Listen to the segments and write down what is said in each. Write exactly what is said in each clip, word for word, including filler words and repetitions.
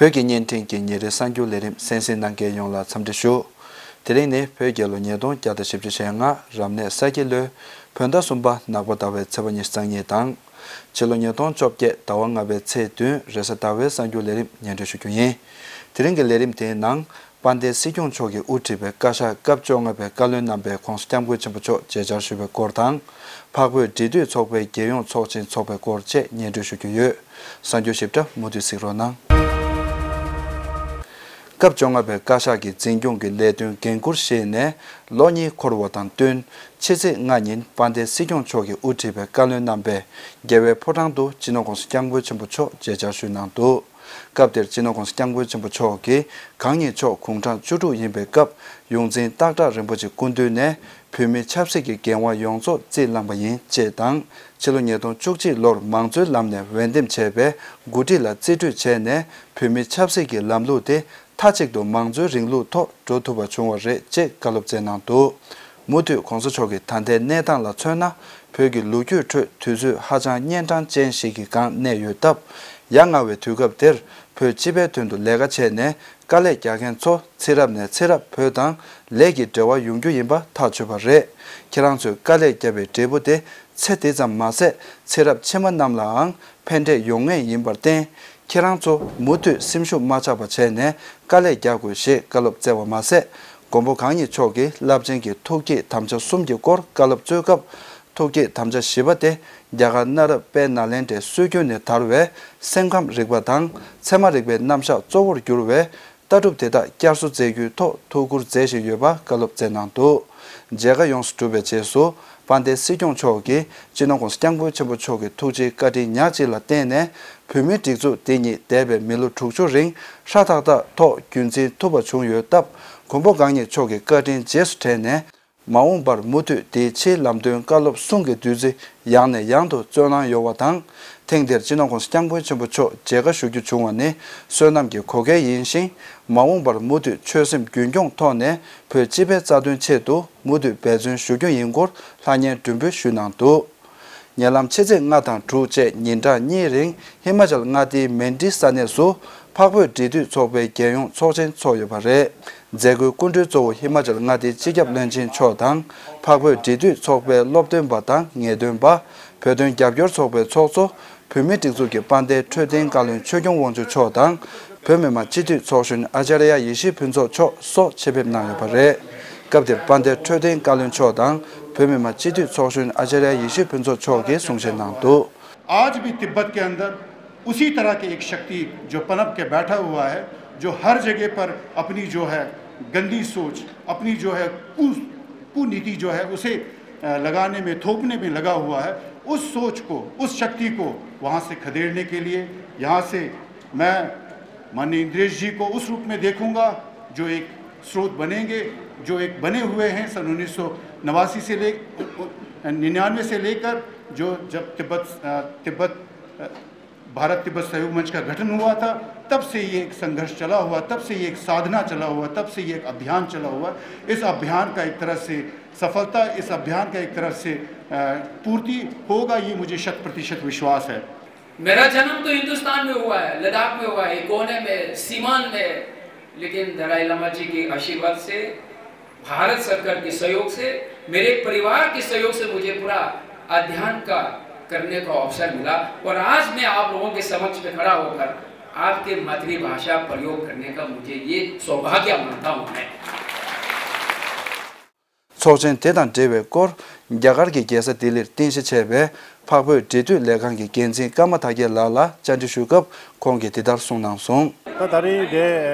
བོད་ཀྱི་བརྙན་འཕྲིན་གྱི་ཉིན་རེའི་གསར་འགྱུར་ལས་རིམ་གསན་གཟིགས་གནང་མཁན་ཡོངས་ལ་འཚམས་འདྲི་ཞུ། དེ་རིང་ནི་བོད་རྒྱལ་ལོ་ཉིས་སྟོང་བརྒྱ་དང་བཞི་བཅུ་ཞེ་ལྔ་རབ་གནས་ས་ཁྱི་ལོའི་བོད་ཟླ་གསུམ་པ་ནག་པ་ཟླ་བའི་ཚེས་པ་ཉི་ཤུ་རྩ་གཉིས་དང་། ཕྱི་ལོ་ཉིས་སྟོང་བཅོ་བརྒྱད་ཟླ་བ་ལྔ་པའི་ཚེས་བདུན་རེས་གཟའ་ཟླ་བའི་གསར་འགྱུར་ལས་རིམ་སྙན་སྒྲོན་ཞུ་རྒྱུ་ཡིན། དེ་རིང་གི་ལས་རིམ་དེའི་ནང་། དཔལ་ལྡན་སྲིད་སྐྱོང་མཆོག་གིས་དབུ་ཁྲིད་པའི་བཀའ་ཤག་སྐབས་བཅོ་ལྔ་པའི་བཀའ་བློན་རྣམ་པས་༧གོང་ས་༧སྐྱབས་མགོན་ཆེན་པོ་མཆོག་མཇལ་བཅར་ཞུས་པའི་སྐོར་དང་། འཕགས་བོད་འབྲེལ་མཐུད་ཚོགས་པའི་རྒྱལ་ཡོངས་ཚོགས་ཆེན་འཚོགས་པའི་སྐོར་བཅས་སྙན་སྒྲོན་ཞུ་རྒྱུ་ཡོད། གསར་འགྱུར་ཞིབ་ཕྲ་མུ་མཐུད་གཟིགས་རོགས་གནང་། སྐབས་བཅོ་ལྔ་པའི་བཀའ་ཤག་གི་འཛིན་སྐྱོང་གི་ལས་དོན་འགན་འཁུར་བཞེས་ནས་ལོ་གཉིས་འཁོར་བ་དང་བསྟུན། ཕྱི་ཚེས་ལྔ་ཉིན་དཔལ་ལྡན་སྲིད་སྐྱོང་མཆོག་གིས་དབུ་ཁྲིད་པའི་བཀའ་བློན་རྣམ་པས་རྒྱལ་བའི་ཕོ་བྲང་དུ་སྤྱི་ནོར་༧གོང་ས་༧སྐྱབས་མགོན་ཆེན་པོ་མཆོག་མཇལ་བཅར་ཞུས་གནང་འདུག་སྐབས་དེར་སྤྱི་ནོར་༧གོང་ས་༧སྐྱབས་མགོན་ཆེན་པོ་མཆོག་གིས་གང་ཉིད་མཆོག་དགུང་གྲངས་བཅུ་དྲུག་ཡིན་པའི་སྐབས་ཡོངས་འཛིན་སྟག་བྲག་རིན་པོ་ཆེ་སྐུ་མདུན་ནས་བོད་མིའི་ཆབ་སྲིད་ཀྱི་འགན་དབང་ཡོངས་རྫོགས་རྩིས་བླངས་པ་ཡིན་ཅེས་དང་། ཕྱི་ལོ་ཉིས་སྟོང་བཅུ་གཅིག་ལོར་མང་གཙོའི་ལམ་ནས་འོས་འདེམས་བྱས་པའི་འགོ་ཁྲིད་ལ་རྩིས་སྤྲོད་བྱས་ནས་བོད་མིའི་ཆབ་སྲིད་ཀྱི་ལམ་ལུགས་དེ་མཐའ་གཅིག་ཏུ་མང་གཙོའི་རིང་ལུགས་ཐོག་འགྲོ་ཐུབ་པ་བྱུང་བ་རེད་ཅེས་བཀའ་སློབ་སྩལ་གནང་འདུག་མུ་མཐུད་༧གོང་ས་མཆོག་གིས་ད་ལྟའི་གནས་སྟངས་ལ་མཚོན་ན། བོད་ཀྱི་ལོ་རྒྱུས་ཁྲོད་དུས་ཚོད་ཧ་ཅང་གཉན་འཕྲང་ཅན་ཞིག་གི་སྒང་གནས་ཡོད་སྟབས། ཡ་ང་བའི་དུས་སྐབས་དེར་བོད་སྤྱི་པའི་དོན་དུ་ལས་ཀ་བྱས་ནས་དཀའ་ལས་རྒྱག་མཁན་ཚོ་ཚེ་རབས་ནས་ཚེ་རབས་བོད་དང་ལས་ཀྱི་འབྲེལ་བ་ཡོང་རྒྱུ་ཡིན་པ་ཐག་ཆོད་པ་རེད། ཁྱེད་རང་ཚོས་དཀའ་ལས་བརྒྱབ་པའི་འབྲས་བུ་དེ་ཚེ་འདི་ཙམ་མ་ཟད་ཚེ་རབས་ཕྱི་མ་རྣམས་ལའང་ཕན་འབྲས་ཡོང་ངེས་ཡིན་པར་བརྟེན། ཁྱེད་རང་ཚོ་མུ་མཐུད་སེམས་ཤུགས་མ་ཆག་པ་བྱས་ནས་དཀའ་ལས་རྒྱག་དགོས་ཞེས་བཀའ་སློབ་སྩལ་བ་མ་ཟད། མགོན་པོ་གང་ཉིད་མཆོག་གིས་རླབས་ཆེན་གྱི་ཐུགས་བསྐྱེད་དམ་བཅའ་གསུམ་གྱི་སྐོར་བཀའ་སློབ་སྩོལ་སྐབས། ཐུགས་བསྐྱེད་དམ་བཅའ་བཞི་པ་དེ་རྒྱ་གར་གནའ་རབས་དཔལ་ནཱ་ལེནྡྲའི་སྲོལ་རྒྱུན་ནས་དར་བའི་སེམས་ཁམས་རིག་པ་དང་ཚད་མ་རིག་པའི་རྣམ་གཞག་གཙོ་བོར་གྱུར་བའི་ལྟ་གྲུབ་དེ་དག་བསྐྱར་གསོ་མཛད་རྒྱུའི་ཐོག་ཐུགས་ཁུར་མཛད་བཞིན་ཡོད་པ་བཀའ་སློབ་སྩལ་གནང་འདུག་མཇལ་ཁ་ཡོངས་སུ་གྲུབ་པའི་རྗེས་སུ། དཔལ་ལྡན་སྲིད་སྐྱོང་མཆོག་གིས་སྤྱི་ནོར་༧གོང་ས་༧སྐྱབས་མགོན་ཆེན་པོ་མཆོག་གི་ཐུགས་རྗེའི་བཀའ་དྲིན་ཉག་གཅིག་ལ་བརྟེན་ནས། བོད་མིའི་སྒྲིག་འཛུགས་འདི་ཉིད་འདས་པའི་མི་ལོ་དྲུག་ཅུ་རིང་ཧྲ་ཐག་ཐག་ཐོག་རྒྱུན་འཛིན་ཐུབ་པ་བྱུང་ཡོད་སྟབས། མགོན་པོ་གང་ཉིད་མཆོག་གི་བཀའ་དྲིན་རྗེས་སུ་དྲན་ནས། མ་འོངས་པར་མུ་མཐུད་དེའི་ཕྱིའི་ལམ་སྟོན་བཀའ་སློབ་གསུང་གི་བདུད་རྩི་ཡང་ནས་ཡང་དུ་སྩོལ་གནང་ཡོང་བ་དང་། ཐེངས་འདིར་སྤྱི་ནོར་༧གོང་ས་༧སྐྱབས་མགོན་ཆེན་པོ་མཆོག་མཇལ་ཁ་ཞུ་རྒྱུ་བྱུང་བ་ནི་བསོད་ནམས་ཀྱི་གོ་སྐལ་ཡིན་ཞིང་། མ་འོངས་པར་མུ་མཐུད་ཆོད་སེམས་རྒྱུན་འཁྱོངས་ཐོག་ནས་བོད་སྤྱི་པའི་རྩ་དོན་ཆེད་དུ་མུ་མཐུད་འབད་བརྩོན་ཞུ་རྒྱུ་ཡིན་སྐོར་ལྷང་ངེར་མགྲོན་འབོད་ཞུས་གནང་འདུག་ཉེ་ལམ་ཕྱི་ཚེས་ལྔ་དང་དྲུག་བཅས་ཉིན་གྲངས་གཉིས་རིང་ཧི་མ་ཅལ་མངའ་སྡེའི་མན་ཌི་ས་གནས་སུ་འཕགས་བོད་འབྲེལ་མཐུད་ཚོགས་པའི་རྒྱལ་ཡོངས་ཚོགས་ཆེན་འཚོགས་ཡོད་པ་རེད། མཛད་སྒོའི་སྐུ་མགྲོན་གཙོ་བོ་ཧི་མ་ཅལ་མངའ་སྡེའི་སྤྱི་ཁྱབ་བློན་ཆེན་མཆོག་དང་། འཕགས་བོད་འབྲེལ་མཐུད་ཚོགས་པའི་སློབ་སྟོན་པ་དང་ངེས་སྟོན་པ། བོད་དོན་རྒྱབ་སྐྱོར་ཚོགས་པའི་ཚོགས་གཙོ། བོད་མིའི་སྒྲིག་འཛུགས་ཀྱི་དཔལ་ལྡན་འཕྲོད་བསྟེན་བཀའ་བློན་ཆོས་སྐྱོང་དབང་ཕྱུག་མཆོག་དང་། བོད་མི་མང་སྤྱི་འཐུས་ཚོགས་གཞོན་ཨ་ཅཱརྱ་ཡེ་ཤེས་ཕུན་ཚོགས་མཆོག་སོགས་ཆེད་ཕེབས་གནང་ཡོད་པ་རེད། སྐབས་དེར་དཔལ་ལྡན་འཕྲོད་བསྟེན་བཀའ་བློན་མཆོག་དང་། བོད་མི་མང་སྤྱི་འཐུས་ཚོགས་གཞོན་ཨ་ཅཱརྱ་ཡེ་ཤེས་ཕུན་ཚོགས་མཆོག་གིས་གསུང་བཤད་གནང་འདུག आज भी तिब्बत के अंदर उसी तरह के एक शक्ति जो पनप के बैठा हुआ है, जो हर जगह पर अपनी जो है गंदी सोच, अपनी जो है कु-, कुनीति जो है उसे, अ, लगाने में, थोपने में लगा हुआ है, उस सोच को, उस शक्ति को वहाँ से खदेड़ने के लिए यहाँ से मैं माननीय इंद्रेश जी को उस रूप में देखूंगा जो एक स्रोत बनेंगे, जो एक बने हुए हैं सन उन्नीस सौ नवासी से ले, निन्यानवे से लेकर जो जब तिब्बत, अ, तिब्बत, अ, भारत तिब्बत सहयोग मंच का गठन हुआ था, तब से ये एक संघर्ष चला हुआ, तब से ये एक साधना चला हुआ, तब से ये एक अभियान चला हुआ। इस अभियान का एक तरह से सफलता, इस अभियान का एक तरह से, अ, पूर्ति होगा, ये मुझे शत प्रतिशत विश्वास है। मेरा जन्म तो हिंदुस्तान में हुआ है, लद्दाख में हुआ है, कोने में, सीवान में, लेकिन दलाई लामा जी के आशीर्वाद से, भारत सरकार के सहयोग से, मेरे परिवार के सहयोग से मुझे पूरा अध्ययन का करने का अवसर मिला और आज मैं आप लोगों के समक्ष में खड़ा होकर आपके मातृभाषा प्रयोग करने का मुझे ये सौभाग्य मानता हूँ मैं। ཚོགས་ཆེན་དེ་དང་འབྲེལ་བའི་སྐོར། རྒྱ་གར་གྱི་རྒྱལ་ས་ལྡི་ལིར་རྟེན་གཞི་བྱས་པའི་འཕགས་བོད་འབྲེལ་མཐུད་ལས་ཁང་གི་འགན་འཛིན་ཀརྨ་དར་རྒྱས་ལགས་ལ་བཅར་འདྲི་ཞུས་སྐབས་ཁོང་གིས་འདི་ལྟར་གསུངས་གནང་སོང་། ད་ད་རེས་དེ་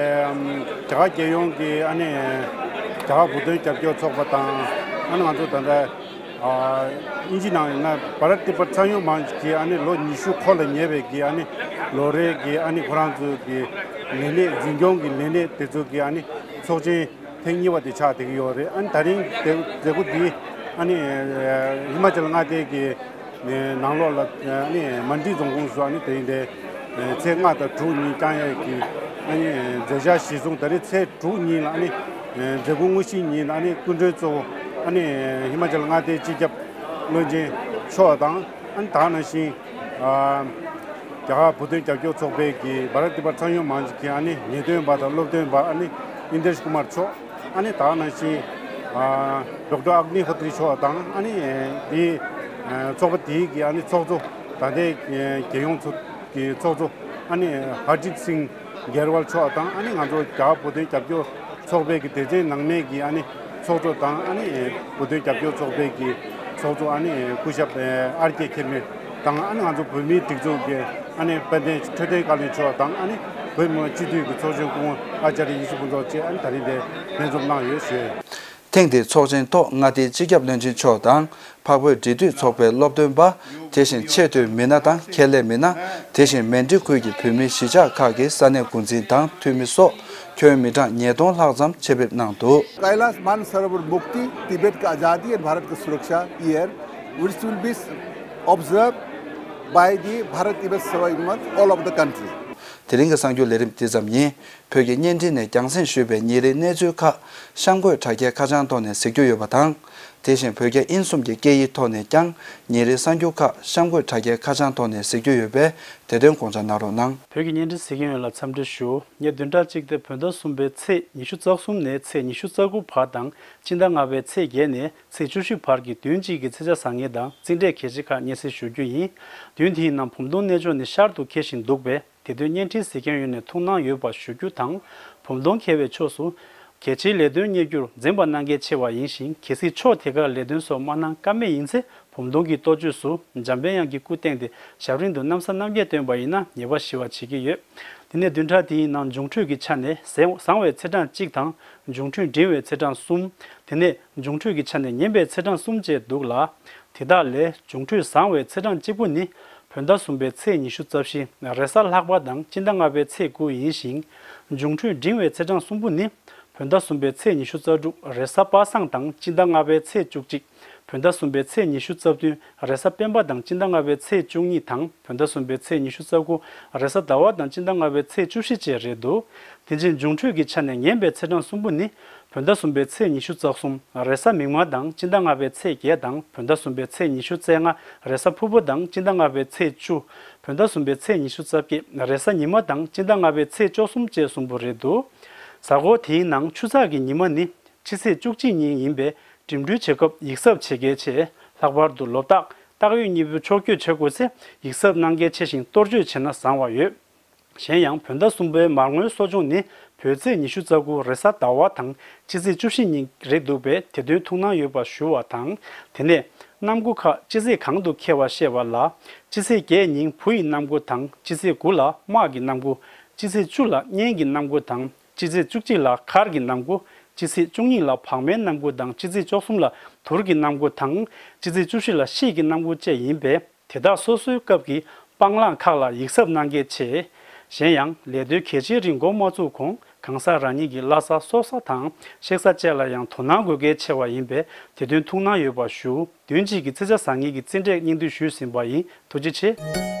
རྒྱ་གར་རྒྱལ་ཡོངས་ཀྱི་ཨ་ནི་རྒྱ་གར་བོད་དོན་རྒྱབ་སྐྱོར་ཚོགས་པ་དང་ཨ་ནི་ང་ཚོ་ད་ལྟ་དབྱིན་ཇི་ནང་ཡིན་ན་བྷ་རཏ་ཏི་པར་ཚངས་དབྱངས་དབང་གིས་ཨ་ནི་ལོ་ཉི་ཤུ་འཁོར་ལ་ཉེ་བའི་གི་ཨ་ནི་ལོ་རེའི་གི་ཨ་ནི་ཁོ་རང་ཚོའི་གི་ལས་གནས་འཛིན་སྐྱོང་གི་ལས་གནས་དེ་ཚོ་གི་ཨ་ནི་ཚོགས་ཆེན། ཐེངས་གཉིས་པ་དེ་ཆགས་བསྡད་ཀྱི་ཡོད་རེད། ཨ་ནི་ད་རིང་དེ་མཛད་སྒོ་འདི་ཨ་ནི་ཧི་མ་ཅལ་མངའ་སྡེ་གི་ནང་ལོགས་ལ་ཨ་ནི་མན་ཌི་རྫོང་ཁོངས་སུ་ཨ་ནི་དེ་རིང་དེ་ཚེས་ལྔ་དང་དྲུག་ཉིན་བསྐྱང་ཡས་ཀྱི་ཨ་ནི་མཛད་འཆར་གཞིར་བཟུང་ད་རིང་ཚེས་དྲུག་ཉིན་ལ་ཨ་ནི་མཛད་སྒོ་དངོས་གཞི་ཉིན་ལ་ཨ་ནི་སྐུ་མགྲོན་གཙོ་བོ་ཨ་ནི་ཧི་མ་ཅལ་མངའ་སྡེའི་སྤྱི་ཁྱབ་བློན་ཆེན་མཆོག་དང་ཨ་ནི་ད་ག་ནང་བཞིན། རྒྱ་གར་བོད་དོན་རྒྱབ་སྐྱོར་ཚོགས་པའི་གི་བྷ་ར་ཏི་པར་ཚང་ཡོད་མང་གི་ཨ་ནི་ངེས་སྟོན་པ་དང་སློབ་སྟོན་པ་ཨ་ནི་ཨིན་དྲེཤ་ཀུ་མར་མཆོག་ཨ་ནི་ད་ནང་བཞིན་ཨ་ཌོག་ཊར་ཨག་ནི་ཧོ་ཏི་རི་མཆོག་དང་ཨ་ནི་དེའི་ཚོགས་པ་དེའི་གི་ཨ་ནི་ཚོགས་གཙོ་ད་ལྟའི་རྒྱལ་ཡོངས་ཚོགས་ཀྱི་ཚོགས་གཙོ་ཨ་ནི་ཧར་ཇིད་སིང་གེར་ཝལ་མཆོག་དང་ཨ་ནི་ང་ཚོ་རྒྱ་གར་བོད་དོན་རྒྱབ་སྐྱོར་ཚོགས་པའི་གི་སྡེ་ཚན་ནང་མའི་གི་ཨ་ནི་ཚོགས་གཙོ་དང་ཨ་ནི་བོད་དོན་རྒྱབ་སྐྱོར་ཚོགས་པའི་གི་ཚོགས་གཙོ་ཨ་ནི་སྐུ་ཞབས་ཨར་ཀེ་ཁེ་མེ་དང་ཨ་ནི་ང་ཚོ་བོད་མིའི་སྒྲིག་འཛུགས་ཀྱི་ཨ་ནི་དཔལ་ལྡན་འཕྲོད་བསྟེན་བཀའ་བློན་མཆོག་དང་ཨ་ནི་བོད་མི་མང་སྤྱི་འཐུས་ཀྱི་ཚོགས་གཞོན་སྐུ་ངོ་ཨ་ཙཱ་རི་ཡེ་ཤེས་ཕུན་ཚོགས་བཅས་ཨ་ནི་ད་རིང་འདིར་ལྷན་འཛོམས་གནང་ཡོད་ཞུས། ཐེངས་འདིའི་ཚོགས་ཆེན་ཐོག་མངའ་སྡེའི་སྤྱི་ཁྱབ་བློན་ཆེན་མཆོག་དང་། འཕགས་བོད་འབྲེལ་མཐུད་ཚོགས་པའི་སློབ་སྟོན་པ། དེ་བཞིན་ཆེས་མཐོའི་མི་སྣ་དང་ཁྱད་ལས་མི་སྣ། དེ་བཞིན་མན་ཌི་ཁུལ་གྱི་བོད་མིའི་གཞིས་ཆགས་ཁག་གི་ས་གནས་འགོ་འཛིན་དང་འཐུས་མི་སོགས་ཁྱོན་མི་གྲངས་ཉིས་སྟོང་ལྷག་ཙམ་ཆེད་ཕེབས་གནང་འདུག། कैलाश मानसरोवर मुक्ति, तिब्बत का आज़ादी and भारत का सुरक्षा year, which will be observed by the Bharat Tibet Seva Yuva all over the country. དེ་རིང་གི་གསར་འགྱུར་ལས་རིམ་འདི་ཙམ་ཡིན། བོད་ཀྱི་བརྙན་འཕྲིན་ནས་རྒྱང་སྲིང་ཞུས་པའི་ཉིན་རེའི་གནས་ཚུལ་ཁག་གཤམ་འཁོད་དྲ་རྒྱའི་ཁ་བྱང་ཐོག་ནས་གཟིགས་རྒྱུ་ཡོད་པ་དང་། དེ་བཞིན་བོད་རྒྱ་དབྱིན་གསུམ་གྱི་སྐད་ཡིག་ཐོག་ནས་ཀྱང་ཉིན་རེའི་གསར་འགྱུར་ཁག་གཤམ་འཁོད་དྲ་རྒྱའི་ཁ་བྱང་ཐོག་ནས་གཟིགས་རྒྱུ་ཡོད་པས་དེ་དོན་དགོངས་འཇགས་གནང་རོགས་གནང་། བོད་ཀྱི་བརྙན་འཕྲིན་གཟིགས་མཁན་ཡོངས་ལ་འཚམས་འདྲི་ཞུ། ཉེ་བདུན་ཕྲག་གཅིག་སྟེ་བོད་ཟླ་གསུམ་པའི་ཚེས་ཉི་ཤུ་རྩ་གསུམ་ནས་ཚེས་ཉི་ཤུ་རྩ་དགུ་བར་དང་སྤྱི་ཟླ་ལྔ་པའི་ཚེས་བརྒྱད་ནས་ཚེས་བཅུ་བཞི་བར་གྱི་བདུན་གཅིག་གི་ཚེས་ཆ་བཟང་ངན་དང་རྩིས་འབྲས་གལ་ཆེ་ཁག་སྙན་སེང་ཞུ་རྒྱུ་ཡིན། བདུན་དེའི་ནང་བུམ་སྟོང་གནས་མཆོག་ནི་ཤར་དུ་འཁེལ་བཞིན་འདུག་པས། དེ་དོན་བརྙན་འཕྲིན་གཟིགས་མཁན་ཡོངས་ནས་ཐུགས་སྣང་ཡོད་པ་ཞུ་རྒྱུ་དང་། བུམ་སྟོང་འཁེལ་བའི་ཕྱོགས་སུ་གལ་ཆེའི་ལས་དོན་གཉེར་རྒྱུར་འཛེམ་པ་གནང་གལ་ཆེ་བ་ཡིན་ཞིང་། གལ་སྲིད་ཕྱོགས་དེ་གར་ལས་དོན་སོགས་མ་གནང་ཀ་མེད་ཡིན་ཚེ། བུམ་སྟོང་གི་གཏོ་བཅོས་སུ་འཇམ་དཔལ་དབྱངས་ཀྱི་སྐུ་བཏེགས་ཏེ་ཞབས་རིམ་དུ་གནམ་ས་སྣང་བརྒྱད་བཏོན་པ་ཡིན་ན་ཉེས་པ་ཞི་བ་བྱེད་ཀྱི་ཡོད། དེ་ནས་བདུན་ཕྲག་དེའི་ནང་འབྱུང་འཕྲོད་ཀྱི་ཆ་ནས་བཟང་བའི་ཚེས་གྲངས་གཅིག་དང་འབྱུང་འཕྲོད་འབྲིང་བའི་ཚེས་གྲངས་གསུམ། དེ་ནས་འབྱུང་འཕྲོད་ཀྱི་ཆ་ནས་ངན་པའི་ཚེས་གྲངས་གསུམ་བཅས་འདུག་ལ། དེ་དག་ལས་འབྱུང་འཕྲོད་བཟང་བའི་ཚེས་གྲངས་གཅིག་པུ་ནི། བོད་ཟླ་གསུམ་པའི་ཚེས་ཉི་ཤུ་རྩ་བཞི་རེས་གཟའ་ལྷག་པ་དང་སྤྱི་ཟླ་ལྔ་པའི་ཚེས་དགུ་ཡིན་ཞིང་། འབྱུང་འཕྲོད་འབྲིང་བའི་ཚེས་གྲངས་གསུམ་པོ་ནི། བོད་ཟླ་གསུམ་པའི་ཚེས་ཉི་ཤུ་རྩ་དྲུག་རེས་གཟའ་པ་སངས་དང་སྤྱི་ཟླ་ལྔ་པའི་ཚེས་བཅུ་གཅིག་བོད་ཟླ་གསུམ་པའི་ཚེས་ཉི་ཤུ་རྩ་བདུན་རེས་གཟའ་སྤེན་པ་དང་སྤྱི་ཟླ་ལྔ་པའི་ཚེས་བཅུ་གཉིས་དང་། བོད་ཟླ་གསུམ་པའི་ཚེས་ཉི་ཤུ་རྩ་དགུ་རེས་གཟའ་ཟླ་བ་དང་སྤྱི་ཟླ་ལྔ་པའི་ཚེས་བཅུ་བཞི་བཅས་རེད་འདུག། དེ་བཞིན་འབྱུང་འཕྲོད་ཀྱི་ཆ་ནས་ངན་པའི་ཚེས་གྲངས་གསུམ་པོ་ནི། བོད་ཟླ་གསུམ་པའི་ཚེས་ཉི་ཤུ་རྩ་གསུམ་རེས་གཟའ་མིག་དམར་དང་སྤྱི་ཟླ་ལྔ་པའི་ཚེས་བརྒྱད་དང་། བོད་ཟླ་གསུམ་པའི་ཚེས་ཉི་ཤུ་རྩ་ལྔ་རེས་གཟའ་ཕུར་བུ་དང་སྤྱི་ཟླ་ལྔ་པའི་ཚེས་བཅུ། བོད་ཟླ་གསུམ་པའི་ཚེས་ཉི་ཤུ་རྩ་བརྒྱད་རེས་གཟའ་ཉི་མ་དང་སྤྱི་ཟླ་ལྔ་པའི་ཚེས་བཅུ་གསུམ་བཅས་གསུམ་པོ་རེད་འདུག། གཟའ་འཁོར་དེའི་ནང་ཆུ་ཚགས་ཀྱི་ཉི་མ་ནི་ཕྱི་ཚེས་བཅུ་གཅིག་ཉིན་ཡིན་པས་འགྲིམ་འགྲུལ་བྱེད་སྐབས་ཡིད་གཟབ་བྱེད་གལ་ཆེ། ལྷག་པར་དུ་ལོ་རྟགས་སྟག་ཡོས་གཉིས་པོའི་ཕྱོགས་བསྐྱོད་བྱེད་དགོས་ཚེ་ཡིད་གཟབ་གནང་གལ་ཆེ་ཞིང་གཏོར་བཅོས་བྱས་ན་བཟང་བ་ཡོད། གཞན་ཡང་བོད་ཟླ་གསུམ་པའི་མར་ངོའི་གསོ་སྦྱོང་ནི་བོད་ཚེས་ཉི་ཤུ་རྩ་དགུ་རེས་གཟའ་ཟླ་བ་དང་སྤྱི་ཚེས་བཅུ་བཞི་ཉིན་རེད་འདུག་པས་དེ་དོན་ཐུགས་སྣང་ཡོད་པ་ཞུ་བ་དང་། དེ་ནས་གནམ་སྒོ་ཁག་སྤྱི་ཚེས་གང་དུ་འཁེལ་བ་ཤེས་པ་ལ། སྤྱི་ཚེས་བརྒྱད་ཉིན་བུ་ཡི་གནམ་སྒོ་དང་། སྤྱི་ཚེས་དགུ་ལ་དམག་གི་གནམ་སྒོ། སྤྱི་ཚེས་བཅུ་ལ་གཉན་གྱི་གནམ་སྒོ་དང་། སྤྱི་ཚེས་བཅུ་གཅིག་ལ་གར་གྱི་གནམ་སྒོ། སྤྱི་ཚེས་བཅུ་གཉིས་ལ་བག་མའི་གནམ་སྒོ་དང་། སྤྱི་ཚེས་བཅུ་གསུམ་ལ་དུར་གྱི་གནམ་སྒོ་དང་། སྤྱི་ཚེས་བཅུ་བཞི་ལ་གཤིད་ཀྱི་གནམ་སྒོ་བཅས་ཡིན་པས། དེ་དག་སོ་སོའི་སྐབས་ཀྱི་སྤང་བླང་ཁག་ལ་ཡིད་གཟབ་གནང་གལ་ཆེ། གཞན་ཡང་ལས་དོན་གལ་ཆེའི་རིགས་འགོ་མ་བཙུགས་གོང་གང་ཟག་རང་ཉིད་ཀྱི་བླ་གཟའ་སྲོག་གཟའ་དང་གཤེགས་གཟའ་བཅས་ལ་ཡང་དོ་སྣང་དགོས་གལ་ཆེ་བ་ཡིན་པས་དེ་དོན་ཐུགས་སྣང་ཡོད་པ་ཞུ། བདུན་གཅིག་གི་ཚེས་ཆ་བཟང་ངན་གྱི་རྩིས་འབྲས་སྙིང་བསྡུས་ཞུས་ཟིན་པ་ཡིན། ཐུགས་རྗེ་ཆེ།